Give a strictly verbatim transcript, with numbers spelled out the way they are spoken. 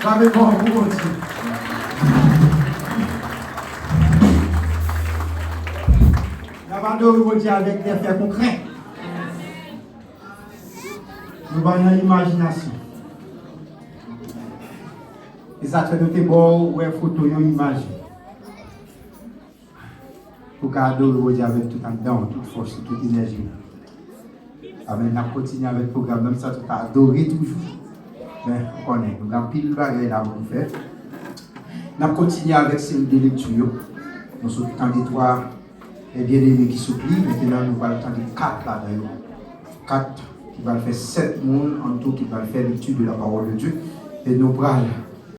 Frape fò pou Bondye. N ap adore Bondye avèk de fè konkrè. Nou ba nan imajinasyon. E sa fè nou te ba w wè foto yon imaj. Ou ka adore Bondye avèk tout anndan w, tout fòs ou, tout enèji w. Amèn. N ap kontinye avèk pwogram nan, sa tou ta adore toujou. Men, ou konnen, nou gen anpil bagay la pou nou fè. N ap kontinye avèk seri de lekti yo. Nou sot tande twa, e, byeneme ki sot li. Mentnan, nou pral tande kat ladan yo. Kat ki pral fè sèt moun, an tou, ki pral fè lekti de la parole de Dieu. E nou pral